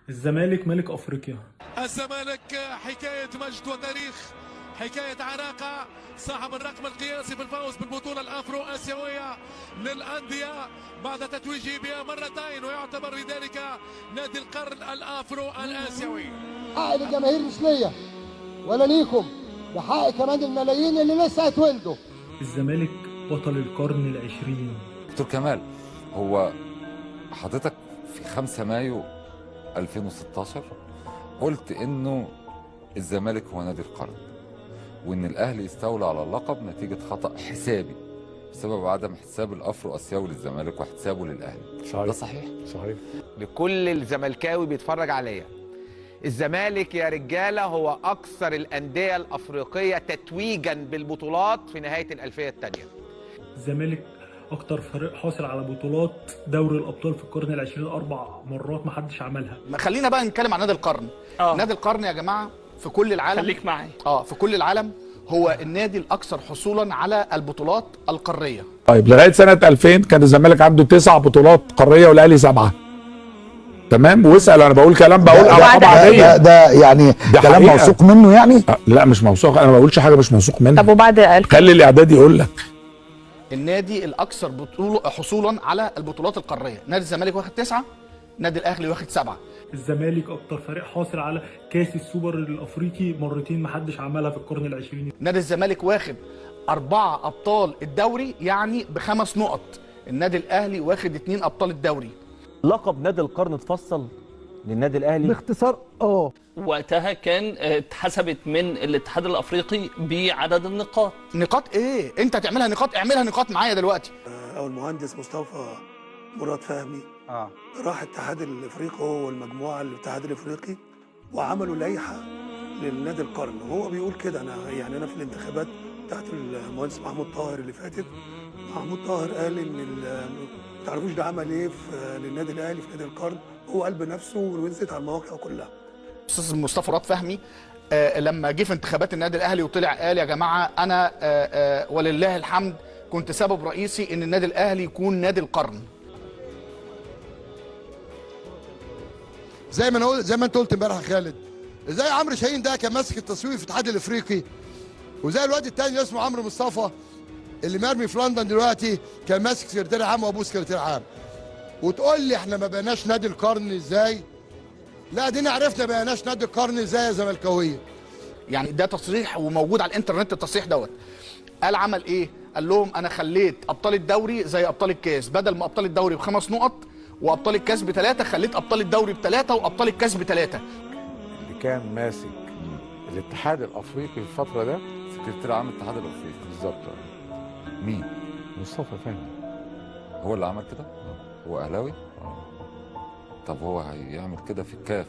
الزمالك ملك افريقيا. الزمالك حكاية مجد وتاريخ، حكاية عراقه، صاحب الرقم القياسي في الفوز بالبطولة الافرو اسيوية للاندية بعد تتويجه بها مرتين، ويعتبر بذلك نادي القرن الافرو الاسيوي. حق للجماهير مش ليا ولا ليكم، ده حق كمان الملايين اللي لسه هيتولدوا. الزمالك بطل القرن العشرين. دكتور كمال، هو حضرتك في 5 مايو 2016 قلت انه الزمالك هو نادي القرن، وان الاهلي استولى على اللقب نتيجة خطا حسابي بسبب عدم حساب الافرو اسيوي للزمالك وحسابه للاهلي. صحيح. ده صحيح؟ صحيح. لكل الزملكاوي بيتفرج عليا، الزمالك يا رجاله هو اكثر الاندية الافريقية تتويجا بالبطولات في نهاية الالفية الثانية. الزمالك اكتر فريق حاصل على بطولات دوري الابطال في القرن العشرين 4 مرات، ما حدش عملها. خلينا بقى نتكلم عن نادي القرن. نادي القرن يا جماعة في كل العالم، خليك معايا، في كل العالم هو النادي الاكثر حصولا على البطولات القارية. طيب لغاية سنة 2000 كان الزمالك عنده 9 بطولات قارية والاهلي 7. تمام؟ واسال، انا بقول كلام، بقول ارقام عادية. ده يعني ده كلام موثوق منه يعني؟ لا مش موثوق، انا ما بقولش حاجة مش موثوق منها. طب وبعد 2000 خلي الاعداد يقول لك. النادي الاكثر حصولا على البطولات القارية، نادي الزمالك واخد 9، نادي الاهلي واخد 7. الزمالك اكتر فريق حاصل على كاس السوبر الافريقي مرتين، ما حدش عملها في القرن العشرين. نادي الزمالك واخد 4 ابطال الدوري، يعني ب5 نقط. النادي الاهلي واخد 2 ابطال الدوري. لقب نادي القرن اتفصل للنادي الاهلي باختصار. وقتها كان اتحسبت من الاتحاد الافريقي بعدد النقاط. نقاط ايه؟ انت تعملها نقاط، اعملها نقاط معايا دلوقتي. او المهندس مصطفى مراد فهمي راح الاتحاد الافريقي هو والمجموعة الاتحاد الافريقي وعملوا لائحة للنادي القرن، وهو بيقول كده. انا يعني انا في الانتخابات بتاعت المهندس محمود طاهر اللي فاتت، محمود طاهر قال ان ما تعرفوش ده عمل ايه في للنادي الاهلي في نادي القرن، هو قال بنفسه ونزلت على المواقع كلها. الاستاذ مصطفى مراد فهمي لما جه في انتخابات النادي الاهلي وطلع قال يا جماعة انا ولله الحمد كنت سبب رئيسي ان النادي الاهلي يكون نادي القرن. زي ما انا زي ما انت قلت امبارح يا خالد، ازاي عمرو شاهين ده كان ماسك التسويق في الاتحاد الافريقي، وزي الواد التاني اللي اسمه عمرو مصطفى اللي مرمي في لندن دلوقتي كان ماسك سكرتير عام وابوه سكرتير عام، وتقول لي احنا ما بقيناش نادي القرن ازاي؟ لا دينا عرفنا بقيناش نادي القرن ازاي يا زملكاويه. يعني ده تصريح وموجود على الانترنت التصريح دوت. قال عمل ايه؟ قال لهم انا خليت ابطال الدوري زي ابطال الكاس، بدل ما ابطال الدوري ب5 نقط وابطال الكاس ب3، خليت ابطال الدوري ب3 وابطال الكاس ب3. اللي كان ماسك الاتحاد الافريقي في الفترة ده سكرتير عام الاتحاد الافريقي بالظبط. مين؟ مصطفى فهمي. هو اللي عمل كده؟ هو اهلاوي؟ طب هو هيعمل كده في الكاف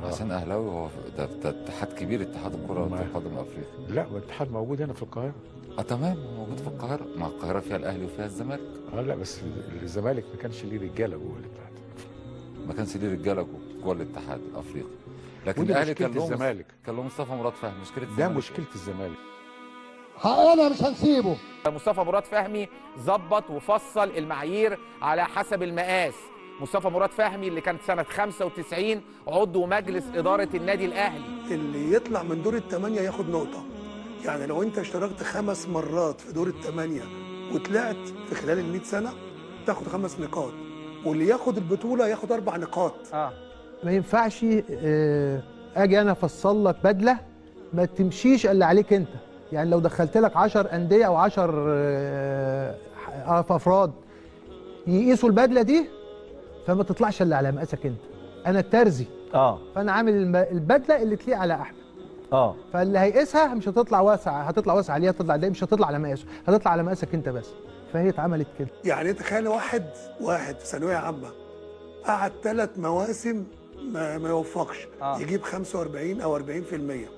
عشان اهلاوي؟ هو ده اتحاد كبير، اتحاد الكره القدم الافريقي. لا والاتحاد موجود هنا في القاهرة. تمام، هو موجود في القاهرة، ما القاهرة فيها الاهلي وفيها الزمالك. لا بس الزمالك ما كانش ليه رجاله جوه الاتحاد. ما كانش ليه رجاله جوه الاتحاد الافريقي. لكن الاهلي كان له الزمالك، كان له مصطفى مراد فهمي. مشكلة الزمالك ده مشكلة الزمالك. حقنا مش هنسيبه. مصطفى مراد فهمي ظبط وفصل المعايير على حسب المقاس. مصطفى مراد فهمي اللي كانت سنة 95 عضو مجلس إدارة النادي الأهلي. اللي يطلع من دور ال8 ياخد نقطة. يعني لو أنت اشتركت 5 مرات في دور ال8 وطلعت في خلال ال100 سنة تاخد 5 نقاط، واللي ياخد البطولة ياخد 4 نقاط. ما ينفعش أجي أنا أفصل لك بدلة ما تمشيش إلا عليك أنت. يعني لو دخلت لك 10 أندية أو 10 أفراد يقيسوا البدلة دي فما تطلعش الا على مقاسك انت. انا الترزي، فانا عامل البدلة اللي تليق على احمد. فاللي هيقيسها مش هتطلع واسعة، هتطلع واسعة عليه، هتطلع ده مش هتطلع على مقاسه، هتطلع على مقاسك انت بس. فهي اتعملت كده. يعني تخيل واحد في ثانوية عامة قعد 3 مواسم ما يوفقش، يجيب 45 او 40%،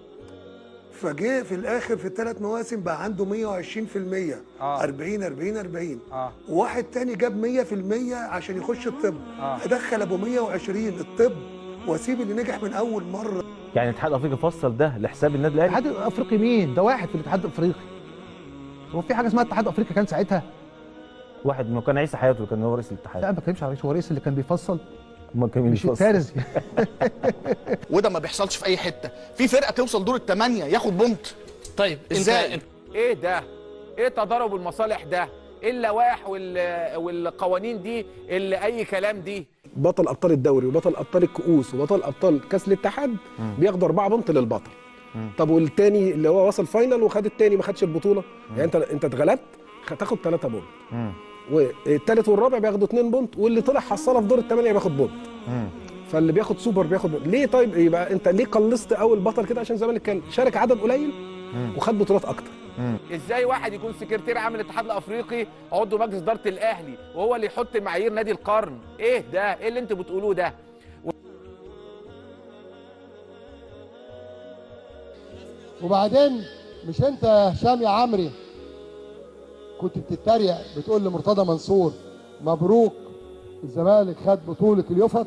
فجه في الاخر في ال3 مواسم بقى عنده 120%، 40 40 40. وواحد تاني جاب 100% عشان يخش الطب، ادخل ابو 120 الطب واسيب اللي نجح من اول مرة. يعني الاتحاد الافريقي فصل ده لحساب النادي الاهلي؟ الاتحاد الافريقي مين؟ ده واحد في الاتحاد الافريقي. هو في حاجة اسمها الاتحاد الافريقي كان ساعتها؟ واحد ما كان عيسى حياته كان هو رئيس الاتحاد. لا ما بتكلمش على رئيس، هو رئيس اللي كان بيفصل. مش الترزي. وده ما بيحصلش في اي حتة، في فرقه توصل دور الثمانية ياخد point. طيب ازاي؟ ايه ده؟ ايه تضارب المصالح ده؟ ايه اللوائح والقوانين دي اللي اي كلام دي؟ بطل ابطال الدوري وبطل ابطال الكؤوس وبطل ابطال كاس الاتحاد بياخدوا 4 point للبطل. طب والتاني اللي هو وصل final وخد التاني ما خدش البطولة، يعني انت اتغلبت هتاخد 3 point، والتالت والرابع بياخدوا 2 point، واللي طلع حصاله في دور الثمانية بياخد point. فاللي بياخد سوبر بياخد point. ليه طيب؟ يبقى انت ليه قلصت اول بطل كده؟ عشان الزمالك كان شارك عدد قليل وخد بطولات اكتر. ازاي واحد يكون سكرتير عام الاتحاد الافريقي عضو مجلس ادارة الاهلي وهو اللي يحط معايير نادي القرن؟ ايه ده؟ ايه اللي انتوا بتقولوه ده؟ وبعدين مش انت يا هشام يا عمري كنت بتتريق بتقول لمرتضى منصور مبروك الزمالك خد بطولة اليفط؟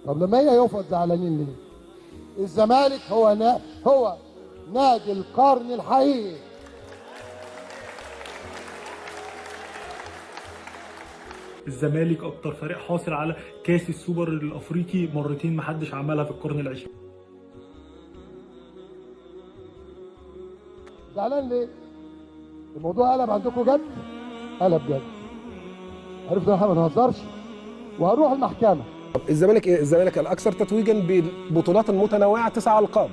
طب لما هي يفط زعلانين ليه؟ الزمالك هو نادي القرن الحقيقي. الزمالك اكتر فريق حاصل على كاس السوبر الافريقي مرتين، محدش عملها في القرن العشرين. زعلان ليه؟ الموضوع قلب عندكم جد؟ قلب جد. عرفت ان احنا ما نهزرش وهنروح المحكمة. الزمالك ايه؟ الزمالك الاكثر تتويجا ببطولات متنوعة 9 القاب.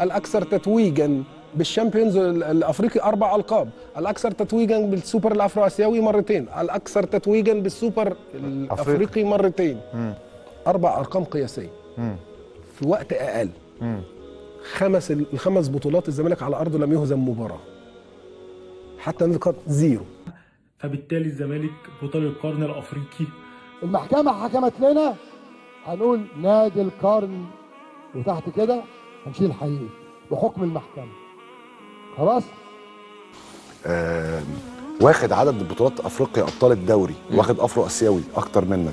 الاكثر تتويجا بال Champions الافريقي 4 القاب، الاكثر تتويجا بالسوبر الافرو اسيوي مرتين، الاكثر تتويجا بالسوبر الافريقي مرتين. 4 ارقام قياسية في وقت اقل. الخمس بطولات الزمالك على ارضه لم يهزم مباراة، حتى نقاط zero. فبالتالي الزمالك بطل القرن الافريقي. المحكمة حكمت لنا هنقول نادي القرن وتحت كده هنشيل الحقيقي بحكم المحكمة. خلاص؟ واخد عدد بطولات افريقيا ابطال الدوري، واخد افرو اسيوي اكتر منك،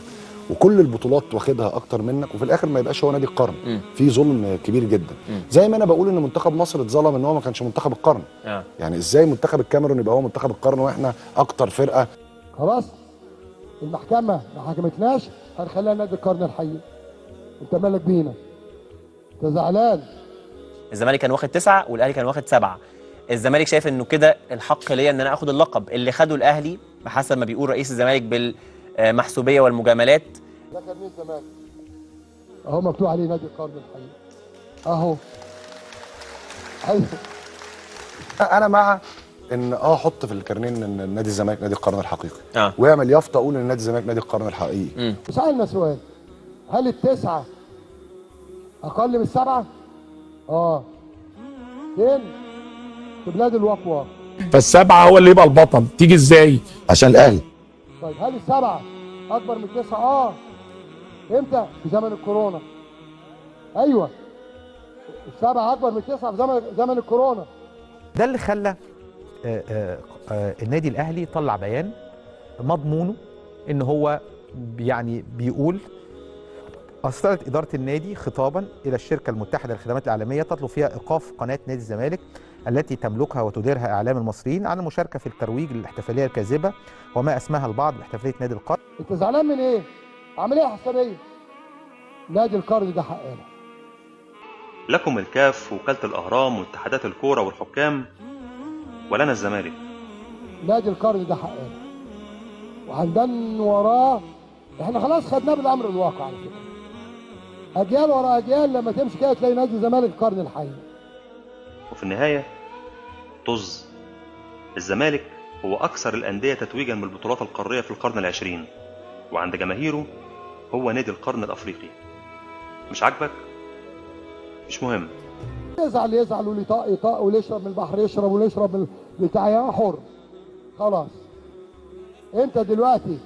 وكل البطولات واخدها اكتر منك، وفي الاخر ما يبقاش هو نادي القرن. في ظلم كبير جدا. زي ما انا بقول ان منتخب مصر اتظلم ان هو ما كانش منتخب القرن. يعني ازاي منتخب الكاميرون يبقى هو منتخب القرن واحنا اكتر فرقه؟ خلاص المحكمة ما حكمتناش، هنخليها نادي القرن الحقيقي. انت مالك بينا؟ انت زعلان؟ الزمالك كان واخد 9 والاهلي كان واخد 7. الزمالك شايف انه كده الحق ليا ان انا اخد اللقب اللي خده الاهلي بحسب ما بيقول رئيس الزمالك بالمحسوبيه والمجاملات. ده كان مين الزمالك؟ اهو مكتوب عليه نادي القرن الحقيقي اهو. انا مع ان احط في الكارنين ان نادي الزمالك نادي القرن الحقيقي، ويعمل يافطة اقول ان نادي الزمالك نادي القرن الحقيقي. سالنا سؤال، هل التسعة اقل من السبعة؟ فين؟ في بلاد الوقوة. فالسبعه هو اللي يبقى البطل، تيجي ازاي؟ عشان الاهلي. طيب هل السبعة اكبر من التسعة؟ امتى؟ في زمن الكورونا. ايوه السبعة اكبر من التسعة في زمن الكورونا. ده اللي خلى النادي الاهلي طلع بيان مضمونه ان هو يعني بيقول أصدرت إدارة النادي خطابا إلى الشركة المتحدة للخدمات الإعلامية تطلب فيها إيقاف قناة نادي الزمالك التي تملكها وتديرها إعلام المصريين عن المشاركة في الترويج للاحتفالية الكاذبة وما أسماها البعض باحتفالية نادي القرن. أنت زعلان من إيه؟ عملية حسابية. نادي القرن ده حقنا. لكم الكاف وكالة الأهرام واتحادات الكورة والحكام، ولنا الزمالك. نادي القرن ده حقنا وهنبن وراه. احنا خلاص خدناه بالأمر الواقع على فكرة. أجيال ورا أجيال لما تمشي كده تلاقي نادي الزمالك القرن الحقيقي. وفي النهاية طز، الزمالك هو أكثر الأندية تتويجا بالبطولات القارية في القرن العشرين، وعند جماهيره هو نادي القرن الأفريقي. مش عاجبك؟ مش مهم. يزعل يزعل، واللي يطق يطق، واللي يشرب من البحر يشرب، واللي يشرب من بتاع حر. خلاص أنت دلوقتي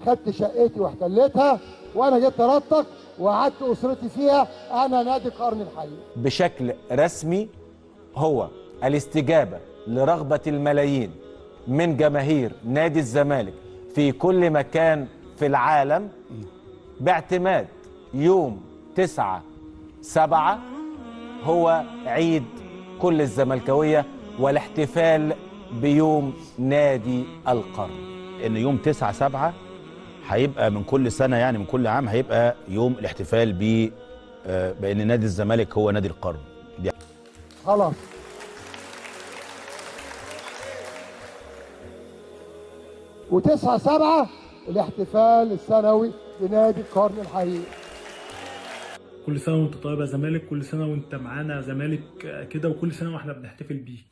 خدت شقتي واحتلتها، وأنا جيت طردتك وقعدت أسرتي فيها. أنا نادي القرن الحقيقي. بشكل رسمي هو الاستجابة لرغبة الملايين من جماهير نادي الزمالك في كل مكان في العالم باعتماد يوم 9/7 هو عيد كل الزملكاوية والاحتفال بيوم نادي القرن. إن يوم 9/7 هيبقى من كل سنة، يعني من كل عام هيبقى يوم الاحتفال ب بان نادي الزمالك هو نادي القرن. دي خلاص. و9/7 الاحتفال السنوي بنادي القرن الحقيقي. كل سنة وانت طيب يا زمالك، كل سنة وانت معانا يا زمالك كده، وكل سنة واحنا بنحتفل بيك.